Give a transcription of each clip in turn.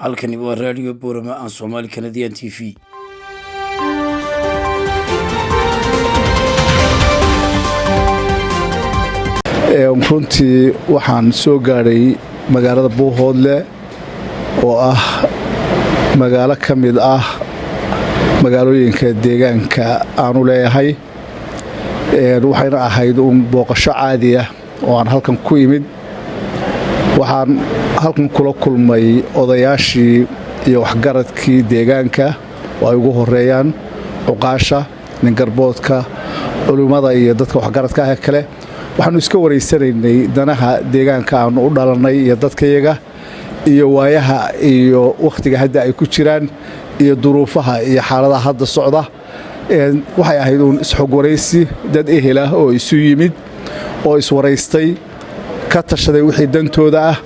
Halkani waa Raadiyo Boorama aan Soomaali Canadian TV. Runtii waxaan soo gaadhay magaalada Buuhoodle oo ah magaalo ka mid ah magaalooyinka deegaanka aanu leeyahay. Waxayna ahayd uun booqasho caadi ah oo aan halkan ku imid. Waxaan halkan kula kulmay odayaashii iyo waxgaradkii deegaanka oo ay ugu horeeyaan cuqaasha, ningarboodka, culimmada iyo dadka waxgaradka ah kale. Waxaanu iska waraysanaynay danaha deegaanka aanu u dhalannay iyo dadkayaga iyo waayaha iyo wakhtiga hadda ay ku jiraan iyo duruufaha iyo xaaladaha hadda socda. Waxay ahayd uun isxog waraysi dad ehel ah oo isu yimid oo iswaraystay, ka tashaday wixii dantooda ah.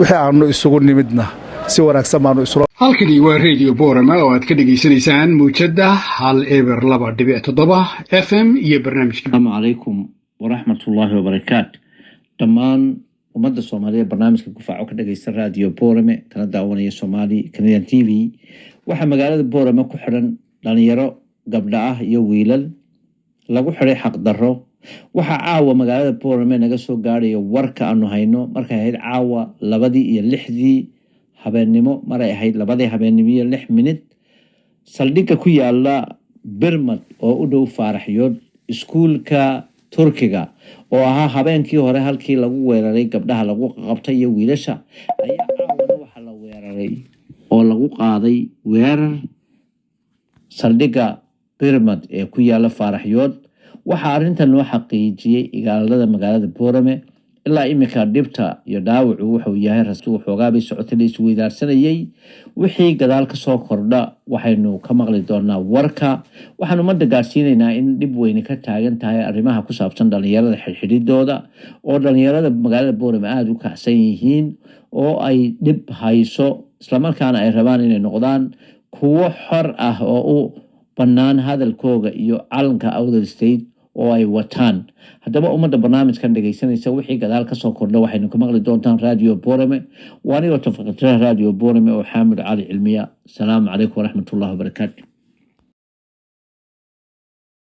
Wixii aanu isugu nimidna si wanaagsan baanu isula Halkani waa Radio Borama oo aad ka dhegaysanaysaan muujadda 102.7 FM iyo barnaamijka Asalaamu calaykum waraxmatullaahi wabarakaatu dhammaan ummadda Soomaaliyeed. Barnaamijka Gufaaco ka dhageysta Radio Borame kana daawanaya Somali Canadian TV. Waxaa magaalada Borame ku xidhan dhalinyaro gabdha ah iyo wiilal lagu xidhay xaqdarro. Waxaa caawa magaalada Borame naga soo gaadhaya warka aanu hayno markay ahayd caawa 2:06 habeennimo, maray ahayd 2:06, saldhigga ku yaala Birmad oo u dhow Faaraxyood, iskuulka Turkiga oo ahaa habeenkii hore halkii lagu weeraray gabdhaha lagu qabtay iyo wiilasha, ayaa caawana waxaa la weeraray oo lagu qaaday weerar saldhigga Birmad ee ku yaala Faaraxyood. Waxaa arrintan noo xaqiijiyey igaalada magaalada Boorame. Ilaa iminka dhibta iyo dhaawacu wuxuu yahay rastu xoogaabay socotay la isweydaarsanayay. Wixii gadaal kasoo kordha waxaynu ka maqli doonaa warka. Waxaanu ummadda gaarsiinaynaa in dhib weyne ka taagan tahay arrimaha ku saabsan dhalinyarada xidhxidhidooda, oo dhalinyarada magaalada Boorame aada u kacsan yihiin oo ay dhib hayso, islamarkaana ay rabaan inay noqdaan kuwo xor ah oo u bannaan hadalkooga iyo calanka Awdal State oo ay wataan. Haddaba ummadda barnaamijkan dhegaysanaysa, wixii gadaal kasoo kordha waxaynu ka maqli doontaan Radio Borame. Waa anigoo tafaqatiraha Radio Borame oo Xaamud Cali Cilmiya. Asalaamu calaykum waraxmatullahi wabarakaatu.